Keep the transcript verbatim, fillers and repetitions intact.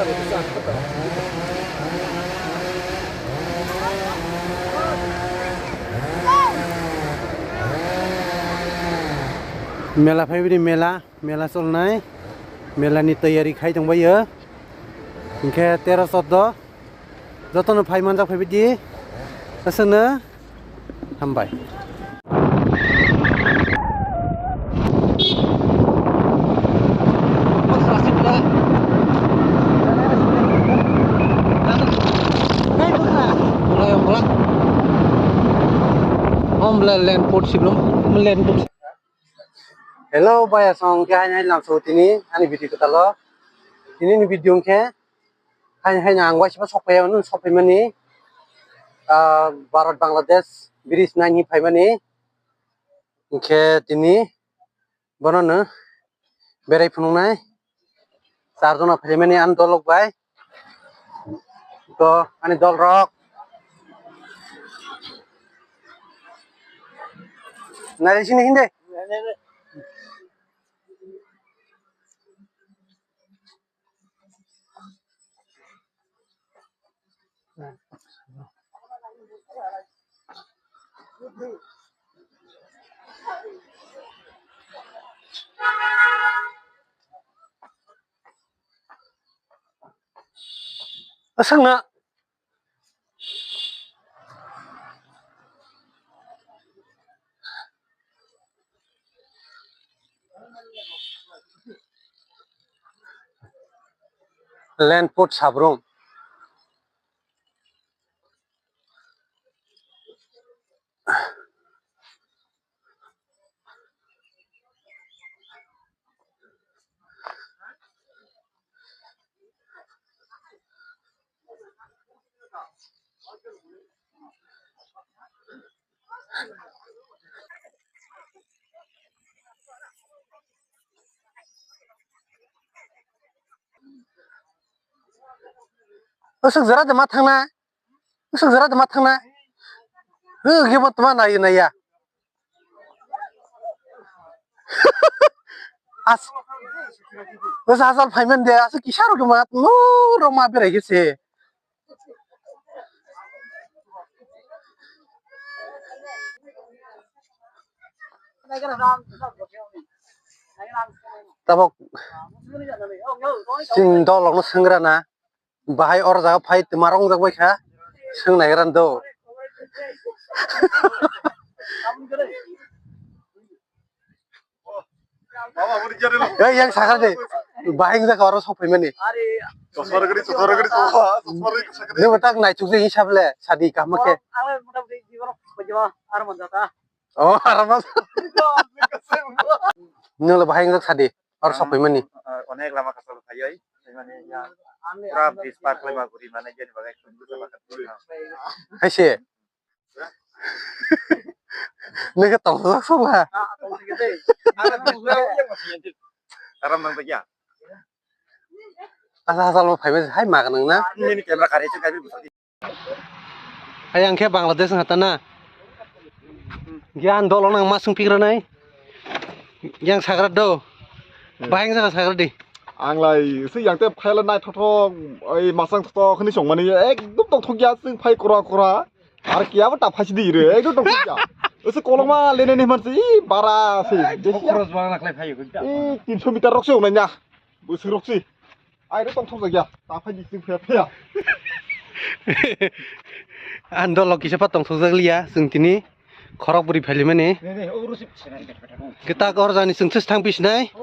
Mela phaibini mela, mela cholnai, mela ni tayari khai tongbaio. Hinkhe tero choudo jotono phai manjak phaibaidi. Aswkno hambai. Omla land port siblo, land port. Hello, bhai, asong khe haini haini lamsao tini ani video kwtalo. Tini ni video khe haini haini ang waisa sokphai, ano sokphaimani, ah, Bharat Bangladesh bridge naini phaimani. Hinkhe tini bono no berai phunuknai. Char jona phaimani ani dolok bai. To ani dol rok. Nai sini hindi. Aswkna. Land port Sabrum. Aswk jora de ma thangna. Aswk jora de ma thangna. Hwkhe bo tma nai naiya. As. Bwsa hachal phaiman de, aswk kisa rok ma, no rok ma berai khe se. Tabok chini dolok no swngra na. Bahai oro jaga phai twma rok wngjak bai kha, swng nai rani do. Ei, yang sakha de, bahai wngjak oro sok phaimani. Nungbo tak naichuk je hisab le, sadi kaham khe. Oh, aramas. Nunglo bahai wngjak sadi. Or sok phaimani. Ah, onek lama kasalo phaiwi, phaimani ya. Pura bridge par khlaiba guri mane jeni bagwi ekdom bwsa bakha. Hai se. Neke tong sok sok ha. Aram nang ya. Asa asa lo phaimani hai maga nang na. Nini camera kare se kaibi bwsa. Ayang khe Bangladesh wngkha ta na. Yang dolong nang ma swng pikra nai. Yang sagra do. Hmm. Bahai wngkha sagra di. Ang lai se yang te phaila naithok thok, oi masang thok thok hwnwi songmani ekdom tongthok ya, chwng phai kora kora. Ar kiya bo ta phai si di re, ekdom tongthok ya. Ese kolokma lene ni man si bara si. Khorok bang naklai phaio. E tinso meter rok se ongnai na. Bwswk rok si. Ai, ro tongthok jak ya. Ta phai di, chwng phiya phiya. Ang dolok kisa pha tongthok jak liya, chwng tini khorok bwrwi phailimani. Ne, ne, o rusi. Kwtak or jani chwng thang pisinai.